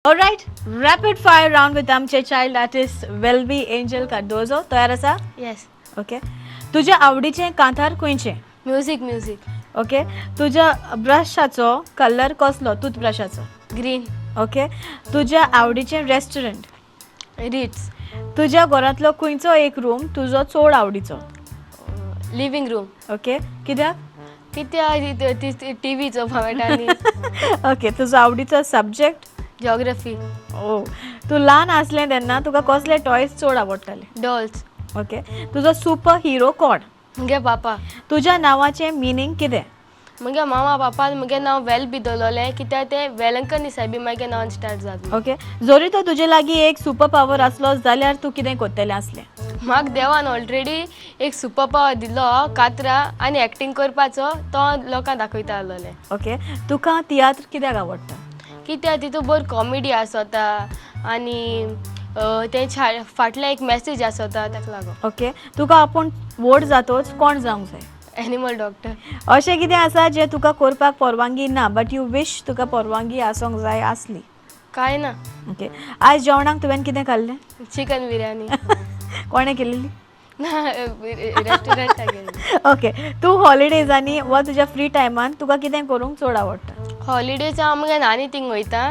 Alright, rapid fire round with आमचे child artist वेल्वी angel Cardozo. तयार आसा? येस. ओके, तुज्या आवडीचें कांतार खंयचें? Music music. Okay, तुज्या ब्रशाचो कलर कसलो, टूथब्रशाचो? ग्रीन. ओके, तुज्या आवडीचें रेस्टॉरंट? रिट्स. तुज्या घरांतलो खंयचो एक रूम तुजो चड आवडीचो? Living room. Okay, कित्याक? कित्याक ती टी व्ही चोवपा मेळटा आनी ओके, तुजो आवडीचो सब्जेक्ट? जियोग्राफी. ओ, तूं ल्हान आसलें तेन्ना तुका कसले टॉयज चड आवडटाले? डॉल्स. ओके, तुजो सुपर हिरो कोण? मुगे पापा. तुज्या नांवाचें मिनींग कितें? मुगे मामा पापान मुगे नांव वेल बी दवरलें कित्याक तें वेलंकनी सायबी मागे नांवान स्टार्ट जाता. ओके, जरी तो तुजे लागीं एक सुपर पावर आसलो जाल्यार तूं कितें करतलें आसलें? म्हाका देवान ऑलरेडी एक सुपर पावर दिलो, कातरा आनी एक्टींग करपाचो, तो लोकांक दाखयता आसलोलें. ओके, तुका तियात्र कित्याक आवडटा? कित्याक तितू बरी कॉमेडी आसता आनी तें फाटल्यान एक मॅसेज आसता, ताका लागून. ओके, तुका आपूण व्हड जातोच कोण जावंक जाय? Animal doctor. अशें कितें आसा जें तुका करपाक परवानगी ना बट you wish तुका परवानगी आसूंक जाय आसली? कांय ना. ओके, आयज जेवणाक तुवें कितें खाल्लें? चिकन बिरयानी. कोणें केलेली? ना, रेस्टॉरंटाक गेल्ली. ओके, तूं हॉलिडेजांनी वा तुज्या फ्री टायमान तुका कितें करूंक चड आवडटा? हॉलिडेज हांव मुगे नानी थिंग वयता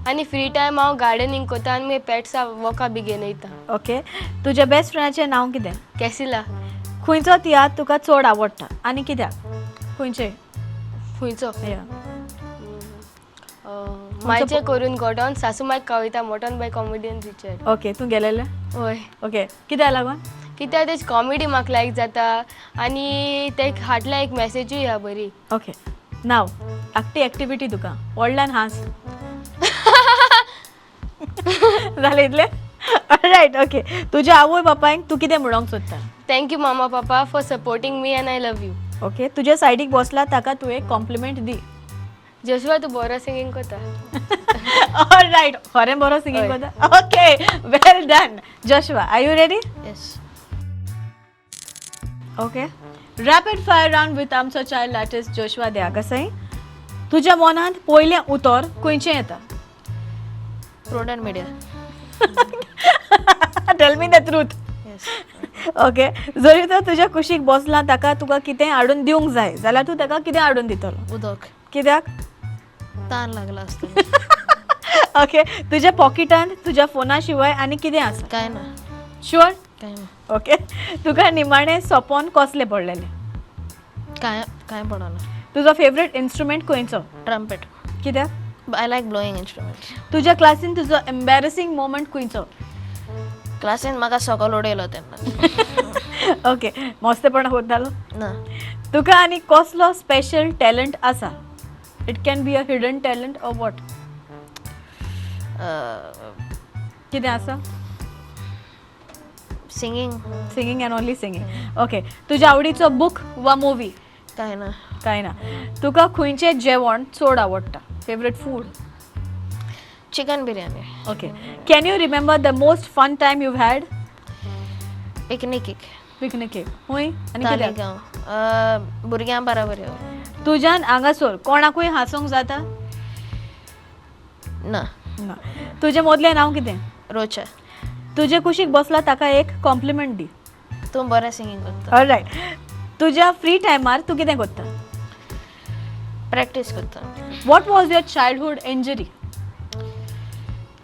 आनी फ्री टायम हांव गार्डनिंग करता आनी मुगे पेट्सा वॉका बी घेवन वयता. ओके, तुज्या बेस्ट फ्रेंडाचें नांव कितें? कॅसिला. खंयचो तियात्र तुका चड आवडटा आनी कित्याक, खंयचें? खंयचो? या. मायचें करून गोडोन सासू मायक कविता मोटन बाय कॉमेडियन रिचर्ड. ओके, तूं गेलेलें? हय. ओके, कित्याक लागून? कित्याक तेजी कॉमेडी म्हाका लायक जाता आनी ते फाटल्यान एक मॅसेजूय आहा बरी. ओके, नाव धाकटी एक्टिविटी तुका व्हडल्यान हांस. जालें इतलें? रायट, ओके, तुज्या आवय बापायक तूं कितें म्हणोंक सोदता? Thank you mama papa for supporting me and I love you. Okay, तुज्या सायडीक बसला ताका तूं एक कॉम्प्लिमेंट दी. जोशुआ, तूं बरो सिंगींग करता. रायट, खरें बरो सिंगींग हय. करता. Okay, well done Joshua. Are you ready? Yes. Okay, rapid fire round with आमचो चायल्ड आर्टिस्ट जोशुआ द्यागसाई. तुज्या मनांत पयलें उतर खंयचें येता? Prudent media. Tell me the truth. Yes. Okay, जरी तर तुज्या कुशीक बसला ताका तुका कितें हाडून दिवंक जाय जाल्यार तूं ताका कितें हाडून दितलो? उदक. कित्याक? तान लागला आसतलें. ओके, तुज्या पॉकेटांत तुज्या फोना शिवाय आनी कितें आसा? काय ना. शुअर? काय ना. ओके, तुका निमाणें सोपोन कसलें पडलेलें? काय काय पडना. तुजो फेवरेट इन्स्ट्रुमेंट खंयचो? ट्रम्पेट. कित्याक? I like blowing instruments. तुज्या क्लासीन तुजो एम्बेरसिंग मोमेंट खंयचो? क्लासीन म्हाका सकल उडयलो तेन्ना. ओके, मस्तेपणां करतालो? ना. तुका आनी कसलो स्पेशल टॅलंट आसा? It can be a hidden talent or what? कितें आसा? Singing. Singing and only singing. Okay, तुज्या आवडीचो बूक वा मुवी? काय ना. काय ना. तुका खंयचें जेवण चड आवडटा, favourite food? Chicken biryani. Okay, can you remember the most fun time you had? पिकनिकीक. पिकनिकेक खंय आनी कित्याक? तालिगांव, भुरग्यां बराबर यो. तुज्यान हांगासर कोणाकूय हांसोंक जाता? ना. ना. तुजें मदलें नांव कितें? रोचा. तुजे कुशीक बसला ताका एक कॉम्प्लिमेंट दी. तूं बरें सिंगींग करता. रायट, तुज्या फ्री टायमार तूं कितें करता? प्रॅक्टीस करता. What was your childhood injury?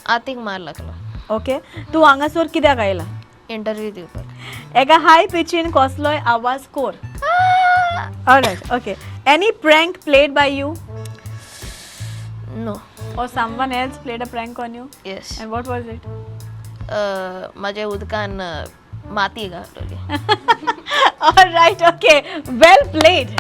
हातीक मार लागलो. ओके, तूं हांगासर कित्याक आयला? इंटरव्यू दिवपाक. एका हाय पिचीन कसलोय आवाज कोर. Alright, okay, any prank played by you? No. Or someone else played a prank on you? Yes. And what was it? म्हाज्या उदकान माती घातली. Alright, okay, well played.